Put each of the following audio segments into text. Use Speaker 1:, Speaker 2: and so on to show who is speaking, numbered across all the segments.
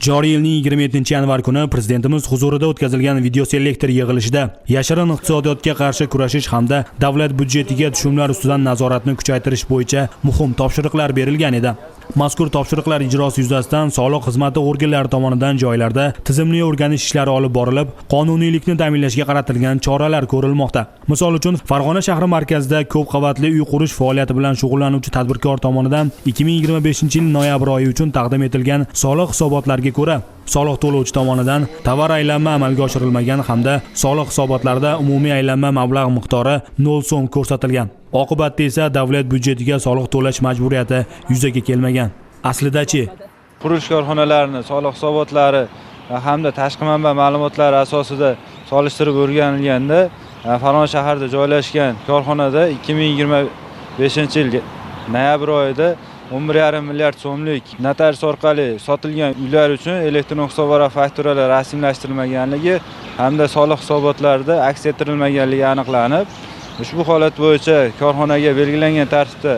Speaker 1: Joriy yilning 27-yanvar kuni Prezidentimiz huzurida o'tkazilgan videoselektor yig'ilishida yashirin iqtisodiyotga qarshi kurashish hamda davlat byudjetiga tushumlar ustidan nazoratni kuchaytirish bo'yicha muhim topshiriqlar berilgan edi. Mazkur topshiriqlar ijrosi yuzasidan soliq xizmati organlari tomonidan joylarda tizimli o'rganish ishlari olib borilib, qonuniylikni ta'minlashga qaratilgan choralar ko'rilmoqda. Misol uchun, Farg'ona shahri markazida ko'p qavatli uy qurish faoliyati bilan shug'ullanuvchi tadbirkor tomonidan 2025-yil noyabr oyi uchun taqdim etilgan soliq hisobotlariga ko'ra, soliq to'lovchi tomonidan tovar aylanma amalga oshirilmagan hamda soliq hisobotlarida umumiy aylanma mablag' miqdori 0 so'm ko'rsatilgan. Oqibatda esa davlat byudjetiga soliq to'lash majburiyati yuzaga kelmagan. Aslida-chi,
Speaker 2: qurilish korxonalarini soliq hisobotlari hamda tashqi manba ma'lumotlari asosida solishtirib o'rganilganda, Farg'ona shahrida joylashgan korxonada 2025-yil noyabr oyida 11,5 milliard so'mlik notarius orqali sotilgan uylar uchun elektron hisobvaraq fakturalar rasmiylashtirilmaganligi hamda soliq hisobotlarida aks ettirilmaganligi aniqlanib, ushbu holat bo'yicha korxonaga belgilangan tartibda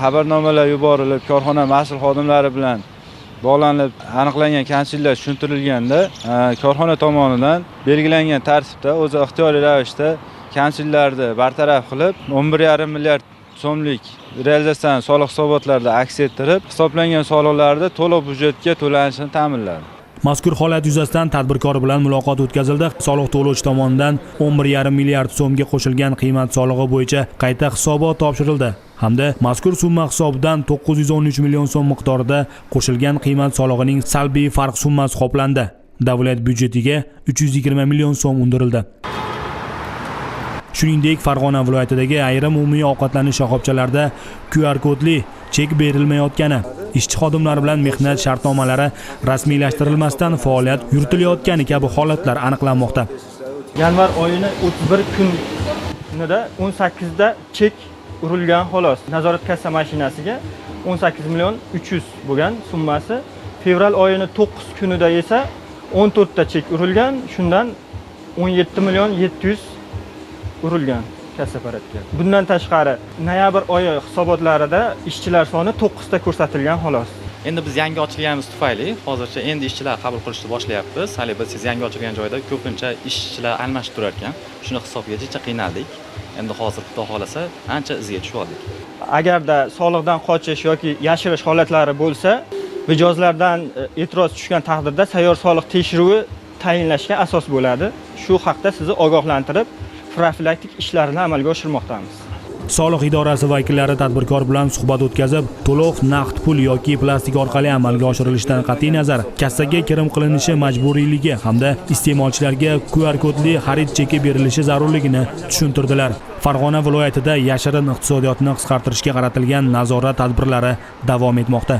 Speaker 2: xabarnomalar yuborilib, korxona mas'ul xodimlari bilan bog'lanib, aniqlangan kamchiliklar tushuntirilganda, korxona tomonidan belgilangan tartibda o'zi ixtiyoriy ravishda kamchiliklarni bartaraf qilib, 11,5 milliard so'mlik realizatsiyani soliq hisobotlarida aks ettirib, hisoblangan soliqlarni to'liq byudjetga to'lanishini ta'minladi.
Speaker 1: Mazkur holat yuzasidan tadbirkor bilan muloqot o'tkazildi. Soliq to'lovchi tomonidan 11,5 milliard so'mga qo'shilgan qiymat solig'i bo'yicha qayta hisobot topshirildi hamda mazkur summa hisobidan 913 million so'm miqdorida qo'shilgan qiymat solig'ining salbiy farq summasi qoplandi. Davlat byudjetiga 320 million so'm undirildi. Shuningdek, Farg'ona viloyatidagi ayrim umumiy ovqatlanish shoxobchalarida QR kodli chek berilmayotgani, ishchi xodimlar bilan mehnat shartnomalari rasmiylashtirilmasdan faoliyat yuritilayotgani kabi holatlar aniqlanmoqda.
Speaker 3: Yanvar oyini 31 kunida 18 ta chek urilgan, xolos. Nazorat kassa mashinasiga 18 million 300 bo'lgan summasi. Fevral oyini 9 kunida esa 14 ta chek urilgan, shundan 17 million 700 urilgan kassa apparatga. Bundan tashqari, noyabr oyi hisobotlarida ishchilar soni 9 ta ko'rsatilgan, xolos.
Speaker 4: Endi biz yangi ochilganimiz tufayli hozircha endi ishchilar qabul qilishni boshlayapmiz. Hali biz yangi ochilgan joyda ko'pincha ishchilar almashib turar ekan. Shuni hisobiga jicha qiynaldik. Endi hozir, Xudo xohlasa, ancha iziga tushib oldik.
Speaker 3: Agarda soliqdan qochish yoki yashirish holatlari bo'lsa, mijozlardan e'tiroz tushgan taqdirda sayyor soliq tekshiruvi tayinlashga asos bo'ladi. Shu haqda sizni ogohlantirib, profilaktik ishlarini amalga oshirmoqdamiz.
Speaker 1: Soliq idorasi vakillari tadbirkor bilan suhbat o'tkazib, to'lov naqd pul yoki plastik orqali amalga oshirilishidan qat'iy nazar, kassaga kirim qilinishi majburiyligi hamda iste'molchilarga QR kodli xarid cheki berilishi zarurligini tushuntirdilar. Farg'ona viloyatida yashirin iqtisodiyotni qisqartirishga qaratilgan nazorat tadbirlari davom etmoqda.